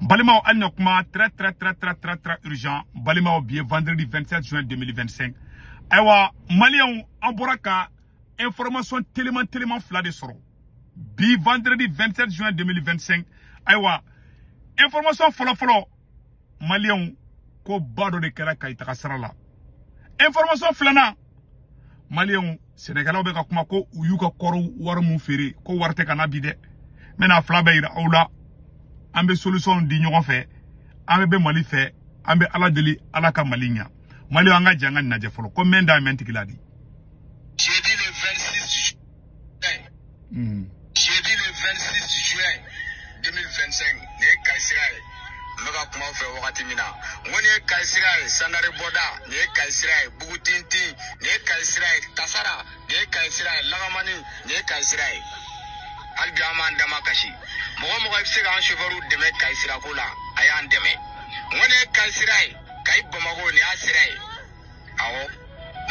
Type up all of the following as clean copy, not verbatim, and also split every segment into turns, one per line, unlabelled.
Balimaw, an na kuma très très très très très très urgent. Balimaw, bi ye vendredi 27 juin 2025. Ayiwa, maliyɛnw, an bɔra ka information teliman teliman fila de sɔrɔ bi vendredi 27 juin 2025. Ayiwa, information fɔlɔ fɔlɔ, maliyɛnw, ko ba dɔ de kɛra Kayi taga sira la. Information filanan, maliyɛnw, sɛnɛkɛlaw bɛ ka kuma ko u y'u ka kɔɔri wari mun feere, ko wari tɛ ka na bi dɛ. N bɛna fila bɛɛ yira aw la. An bɛ solution di ɲɔgɔn fɛ, an bɛ Mali fɛ, an bɛ Ala deli, Ala ka Mali ɲa. Maliyɛnw, an ka jɛ an ka nin lajɛ fɔlɔ, ko mɛn da mɛn tigi la di.
Jeudi le 26 juin. Jeudi le 26 juin 2025, nin ye Kayi sira ye. N bɛ ka kuma aw fɛ wagati min na, n ko nin ye Kayi sira ye, Sandare bɔda, nin ye Kayi sira ye, Bugutintin, nin ye Kayi sira ye, Tasara, nin ye Kayi sira ye, Lagamani, nin ye Kayi sira ye. Hali bi an b'an dama kasi. Mɔgɔ mɔgɔ i bɛ se k'an chauffeur dɛmɛ Kayi sirako la, a y'an dɛmɛ. N ko nin ye Kayi sira ye, Kayi Bamakɔ, nin y'a sira ye. Awɔ.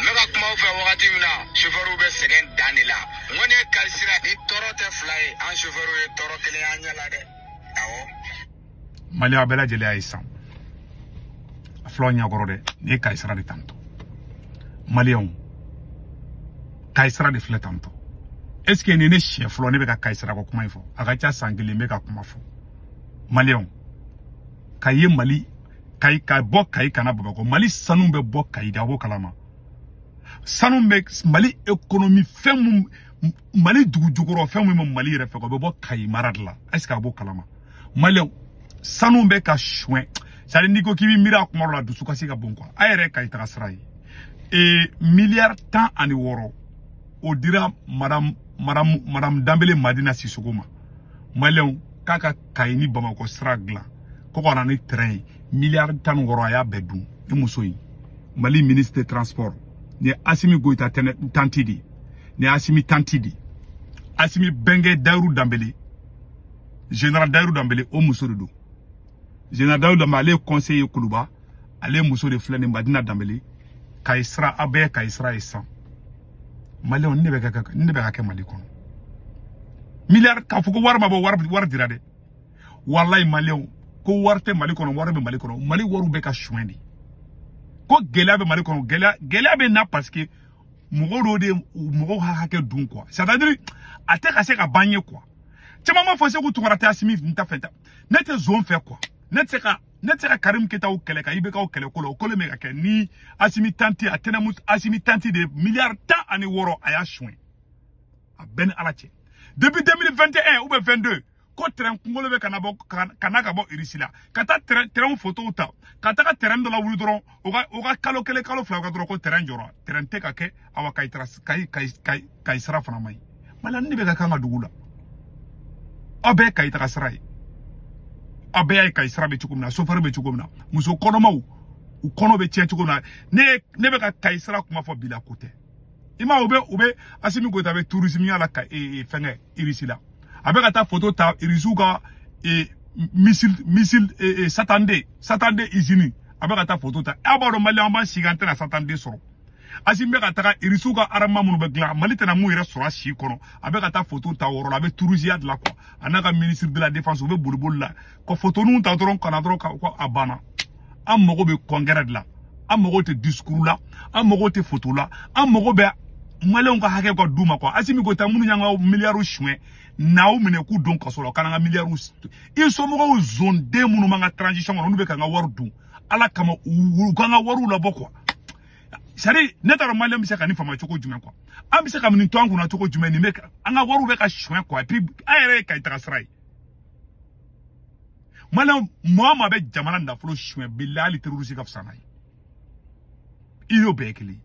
N bɛ ka kuma aw fɛ wagati min na, chauffeur bɛ sɛgɛn dan de la. N ko nin ye Kayi sira, ni tɔɔrɔ tɛ fila ye, an chauffeur ye tɔɔrɔ kelen y'an ɲɛ la dɛ. Awɔ.
Maliyɛn bɛɛ lajɛlen y'a ye sisan, a filaw ɲɛkɔrɔ dɛ, nin ye Kayi sira de tantɔ. Maliyɛnw, Kayi sira de filɛ tantɔ. Est ce que nin ne siɲɛ fɔlɔ ne bɛ ka Kayi sira ko kuma in fɔ? A ka ca san kelen n bɛ ka kuma fɔ. Maliyɛnw, Kayi ye Mali, Kayi ka bɔ Kayi ka na Bamakɔ, Mali sanu bɛ bɔ Kayi de, a b'o kalama. Sanu bɛ Mali économie, fɛn mun Mali dugu jukɔrɔ, fɛn mun bɛ Mali yɛrɛ fɛ, o bɛ bɔ Kayi mara de la. Est ce que a b'o kalama? Maliyɛnw, sanu bɛ ka suɲɛ. C'est à dire, n'i ko k'i bɛ miiri a kuma dɔ la, dusukasi ka bon quoi. A yɛrɛ ye Kayi taga sira ye. Ee, miliyari 16, o dira madame Danbele Madina Sisoko ma. Maliyɛnw, k'a ka Kayi ni Bamakɔ sira dilan, ko ka na ni train ye, miliyari 16, a y'a bɛɛ dun. Ni muso in, Mali ministre des transports, nin ye Asimi Goyita tanti de ye, nin ye Asimi tanti de ye, Asimi bɛnkɛ Dayiru Danbele, général Dayiru Danbele, o muso de don. Général Dayiru Danbele, ale ye conseiller Kuluba, ale muso de filɛ nin, Madina Danbele. Kayi sira, aw bɛɛ ye Kayi sira ye sisan. Maliyɛnw, nin de bɛ ka kɛ, nin de bɛ ka kɛ Mali kɔnɔ. Miliyari, k'a fɔ ko wari ma bɔ, wari dira dɛ. Walayi maliyɛnw, ko wari tɛ Mali kɔnɔ, wari bɛ Mali kɔnɔ. Mali wariw bɛ ka suɲɛ de. Ko gɛlɛya bɛ Mali kɔnɔ, gɛlɛya bɛ na parce que mɔgɔ dɔw de mɔgɔw ka hakɛ dun quoi. C'est à dire, a tɛ ka se ka ban ye quoi. Caman b'a fɔ Seku Tunkara tɛ Asimi n ta fɛ ta. Ne tɛ zon fɛ quoi. Ne tɛ se ka Karim Ketaw kɛlɛ, ka IBK kɛlɛ ko la, o kolo bɛ ka kɛ ni Asimi tanti, a tɛnɛmu Asimi tanti de, miliyari 16, a y'a suɲɛ. A bɛɛ ni Ala cɛ. Depuis 2021 ou bien 22, ko train kunkolo bɛ ka na bɔ ka na ka bɔ Irisi la, ka taa train photo ta, ka taga train dɔ la wuli dɔrɔn, o ka kalo kelen, kalo fila ka dɔrɔn, ko train jɔra, train tɛ ka kɛ. Awa, Kayi Kayi Kayi Kayi Kayi sira fana man ɲi. Mali ne bɛ ka k'an ka dugu la. Aw bɛɛ ye Kayi taga sira ye, aw bɛɛ y'a ye Kayi sira bɛ cogo min na, sofɛri bɛ cogo min na, muso kɔnɔmaw u kɔnɔ bɛ tiɲɛ cogo min na. Ne bɛ ka Kayi sira kuma fɔ bi la, ko tɛ. I ma, u bɛ Asimi Goyita bɛ tourisme ya la ka fɛngɛ Irisi la, a bɛ ka taa photo ta Irisiw ka missile Satan 2 usine, a bɛ ka taa photo ta. Aw b'a dɔn, Mali, an b'an sigi, an tɛna Satan 2 sɔrɔ. Asimi bɛ ka taga Irisiw ka armement minnu bɛ dilan, Mali tɛna mun yɛrɛ sɔrɔ a si kɔnɔ, a bɛ ka taa photo ta o yɔrɔ la. A bɛ tourisme de la quoi. A n'a ka ministre de la défense, u bɛ boliboli la ka photo ninnu ta dɔrɔn, ka na dɔrɔn ka a banna. An mago bɛ congrès de la, an mago tɛ discours la, an mago tɛ photo la, an mago bɛ maliyɛnw ka hakɛ ka d'u ma quoi. Asimi Goyita, minnu y'an ka miliyariw suɲɛ, n'aw minɛ k'u don kaso la, k'an ka miliyariw, i somɔgɔw zonden minnu b'an ka transition kɔnɔ, olu bɛ k'an ka wari dun. Ala kama, u k'an ka wariw labɔ quoi. C'est à dire, ne t'a dɔn maliyɛn bɛ se ka nin faamuya cogo jumɛn quoi. An bɛ se ka nin to an kunna cogo jumɛn? Nin bɛ an ka wariw bɛ ka suɲɛ quoi. Et puis an yɛrɛ ye Kayi taga sira ye. Maliyɛn, maa o maa bɛ jamana nafolo suɲɛ, bilahi, hali terroriste ka fisa n'a ye. I y'o bɛɛ ye kelen ye.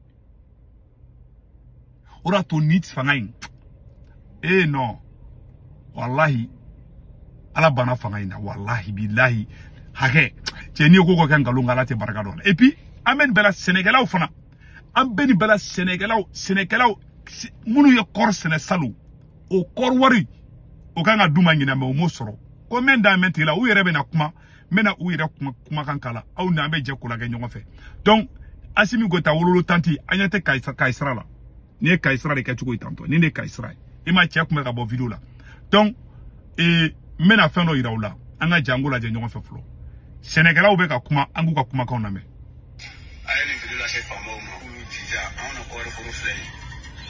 O de y'a to ni fanga in, eh non, walahi, Ala banna fanga in na. Walahi bilahi, hakɛ cɛ, n'i ye ko ko kɛ nkalon kan, Ala tɛ barika dɔn la. Et puis an bɛ nin bɛɛ la, sɛnɛkɛlaw fana, an bɛ nin bɛɛ la, sɛnɛkɛlaw minnu ye kɔɔri sɛnɛ salon, o kɔɔri wari o kan ka d'u ma ɲinɛ, mɛ o m'o sɔrɔ. Ko mɛn da mɛn tigi la, u yɛrɛ bɛna kuma, n bɛna u yɛrɛ kuma kumakan k'a la, aw ni an bɛ jɛ k'o lajɛ ɲɔgɔn fɛ. Donc Asimi Goyita wololo tanti, an ɲɛ tɛ Kayi sira la. Nin ye Kayi sira de kɛcogo ye tantɔ, nin de ye Kayi sira ye. I ma cɛ kun bɛ ka bɔ vidéo la. Donc n bɛna fɛn dɔ yira u la. An ka jango lajɛ ɲɔgɔn fɛ fɔlɔ. Sɛnɛkɛlaw bɛ ka kuma, an k'u ka kumakanw lamɛn.
A ye nin fili lase faamaw ma, k'olu jija. Anw na kɔɔri foro filɛ nin ye,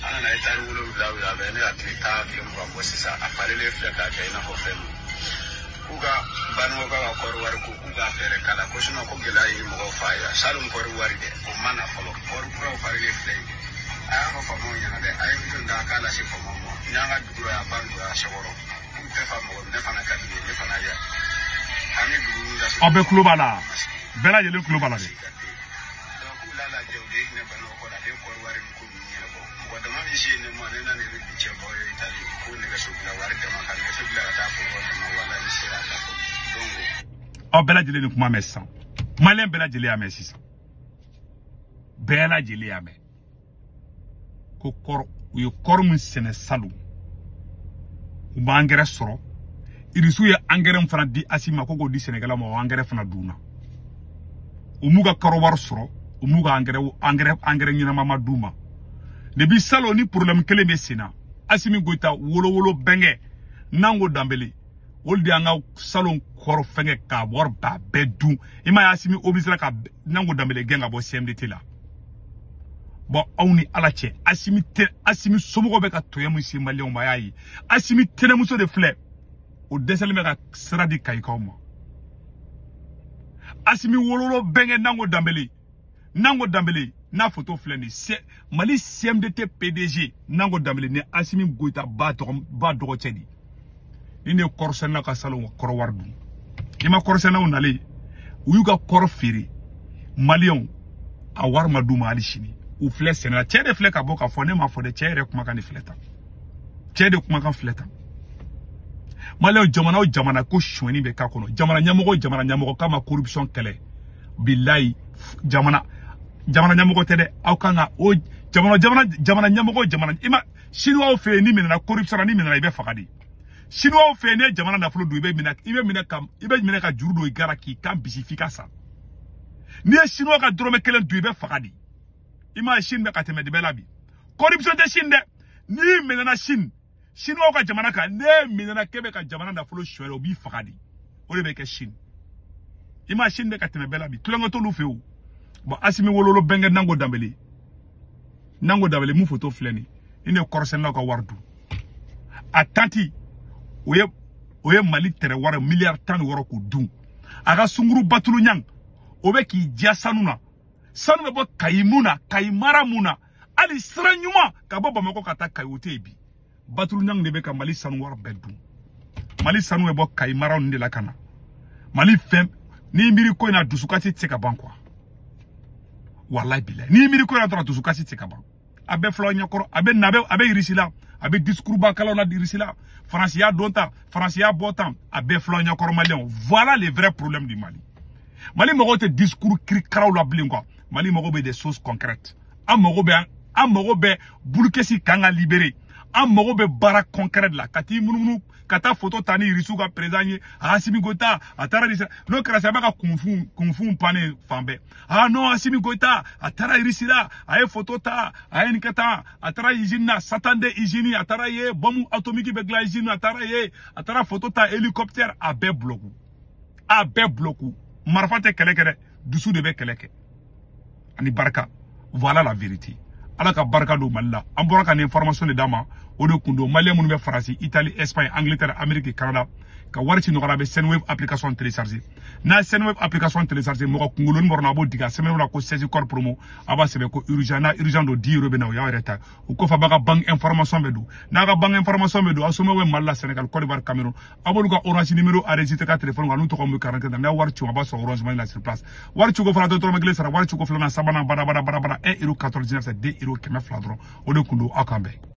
an nana etari 7 a bɛ ne ka tile 10 tile 20 bɔ sisan. A falenlen filɛ k'a kɛ i n'a fɔ fɛn min. K'u ka Banikɔka ka kɔɔri wari ko k'u k'a fɛɛrɛ k'a la, ko sinon ko gɛlɛya ye mɔgɔw fa ye. Salon kɔɔri wari dɛ, o ma na fɔlɔ. Kɔɔri kuraw farilen filɛ nin ye. A y'a fɔ faamaw ɲɛna dɛ, a ye min da k'a lase faamaw ma. N y'an ka dugu la yan, ba nɔgɔya sɛkɔrɔ. K'u tɛ fa mɔgɔ, ne fana ka di ye, ne fana ye. An ye dugu lase.
Aw bɛɛ tulo b'a la, bɛɛ lajɛlen tulo b'a la dɛ.
K'u la lajɛ, u de ye hinɛ Banikɔ la, ale kɔɔri wari nin ko ninnu ɲɛnabɔ. Mɔgɔ dama min si ye ne ma, ne nana ne bi cɛ baw ye Itali ko nɛgɛso bila wari dama ka nɛgɛso bila ka taa foro dama wala ni sera a da fɔ. Donc
aw bɛɛ lajɛlen ni kuma mɛn sisan, maliyɛn bɛɛ lajɛlen y'a mɛn sisan, bɛɛ lajɛlen y'a mɛn ko kɔrɔ u ye kɔrɔ min sɛnɛ salon, u ma angɛrɛ sɔrɔ. Irisiw ye angɛrɛ min fana di Asimi ma ko k'o di sɛnɛkɛlaw ma, o angɛrɛ fana dunna. U m'u ka kɔrɔ wari sɔrɔ, u m'u ka angɛrɛ ɲɛnama ma d'u ma. Depuis salon ni problème kelen bɛ sen na, Asimi Goïta wolowolo bɛnkɛ Nango Danbele, olu de y'an ka salon kɔrɔ fɛnkɛ k'a wari ba bɛɛ dun. I m'a ye Asimi obligé ka Nango Danbele gɛn ka bɔ CMDT la. Bon, aw ni Ala cɛ, Asimi tɛ, Asimi somɔgɔw bɛ ka tɔɲɔ min se maliyɛnw ma, a y'a ye. Asimi tɛnɛmuso de filɛ, o dɛsɛlen bɛ ka sira di Kayikaw ma. Asimi wololo bɛnkɛ Nango Danbele, Nango Danbele n'a photo filɛ nin ye, Mali CMDT PDG Nango Danbele ni Asimi Goïta ba dɔgɔcɛ de. Ni ne ye kɔrɔsɛnɛnaw ka salon kɔrɔ wari dun. I ma kɔrɔsɛnɛnaw nalen, u y'u ka kɔrɔ feere maliyɛnw, a wari ma d'u ma hali sini. U filɛ sɛnɛ la, cɛ de filɛ ka bɔ k'a fɔ, ne m'a fɔ dɛ, cɛ yɛrɛ kumakan de filɛ tan, cɛ de kumakan filɛ tan. Maliyɛnw, jamana o jamana ko sonyɛni bɛ k'a kɔnɔ, jamana ɲɛmɔgɔ jamana ɲɛmɔgɔ k'a ma corruption kɛlɛ, bilayi jamana ɲɛmɔgɔ tɛ dɛ, aw kan ka o jamana ɲɛmɔgɔ jamana i ma Chinois fɛ yen, n'i minɛna corruption na, n'i minɛna i bɛ faga de. Chinois fɛ yen, n'i ye jamana nafolo dun, i bɛ minɛ ka juru don i gara k'i kan bisi f'i ka sa. N'i ye Chinois ka dɔrɔmɛ kelen dun, i bɛ faga de. I m'a ye Chine bɛ ka tɛmɛ de bɛɛ la bi. Corruption tɛ Chine dɛ. N'i minɛna Chine, Chinois ka jamana kan, n'e minɛna k'e bɛ ka jamana nafolo suɲɛ, o b'i faga de. O de bɛ kɛ Chine. I m'a ye Chine bɛ ka tɛmɛ bɛɛ la bi. Tulonkɛ t'olu fɛ yen o. Bon, Asimi wololo bɛnkɛ Nango Danbele, Nango Danbele mun photo filɛ nin ye, ni ne ye kɔrɔsɛnɛnaw ka wari dun. A tanti o ye Mali tɛrɛ wari miliyari 16 k'o dun. A ka sunguru batulu ɲang, o bɛ k'i diya sanu na. Sanu bɛ bɔ Kayi mun na, Kayi mara mun na, hali sira ɲuman ka bɔ Bamakɔ ka taa Kayi o tɛ yen bi. Batulu ɲang de bɛ ka Mali sanu wari bɛɛ dun. Mali sanu bɛ bɔ Kayi mara ninnu de la ka na. Mali fɛn n'i miiri ko in na, dusukasi tɛ se ka ban quoi. Wallahi bilahi, n'i miiri ko in na dɔrɔn dusukasi tɛ se ka ban. A bɛ filaw ɲɛkɔrɔ, a bɛ na, a bɛ Irisi la, a bɛ discours ba kalaw la Irisi la, Faransi y'a don tan, Faransi y'a bɔ tan, a bɛ filaw ɲɛkɔrɔ maliyɛnw. Voilà les vrais problèmes du Mali. Mali mɔgɔw tɛ discours kirikaraw la bilen quoi. Mali mɔgɔw bɛ des choses concrètes. An mago bɛ Bulukesi kan ka libérer. An mago bɛ baara concret de la, ka t'i munumunu ka taa photo ta ni Irisiw ka président ye, Asimi Goïta a taara Irisi, n'o kɛra sisan a b'a ka kunfun pannen fan bɛɛ. Ah non, Asimi Goïta a taara Irisi la, a ye photo ta, a ye nin kɛ tan, a taara usine na, Satan de usine, a taara ye bombe atomique bɛ dilan usine na, a taara ye, a taara photo ta hélicoptère, a bɛɛ bloku, a bɛɛ bloku. Marifa tɛ kɛlɛ kɛ dɛ, dusu de bɛ kɛlɛ kɛ ani barika. Voilà la vérité. Ala ka barika don Mali la. An bɔra ka nin information de d'a ma, o de kun don. Maliyɛn minnu bɛ Faransi, Italie, Espagne, Angleterre, Amérique, Canada, ka wari ci nɔgɔya, a bɛ Sendwave application télécharger. N'a ye Sendwave application télécharger, mɔgɔ kunkoloni bɔra a b'o digi, a sɛbɛn la ko 16 corps promo, a b'a sɛbɛn ko urgent, n'a urgent don 10 euros bɛ na, o y'aw yɛrɛ ta. O kɔfɛ a b'a ka banque information bɛ don. N'a ka banque information bɛ don, aw somɔgɔw bɛ Mali la, Sénégal, Côte d'Ivoire, Cameroun, a b'olu ka Orange numéro enregistré ka téléphone kan, n'u tɔgɔ min bɛ carte na, n'a wari ci a b'a sɔrɔ Orange Money la sur place. Wari ciko fana tɛ dɔrɔmɛ kelen sara, wari ciko filanan, sabanan, badabada badabada, 1 euro 99, c'est 2 euros 200 dɔrɔn. O de kun don, aw kan bɛn.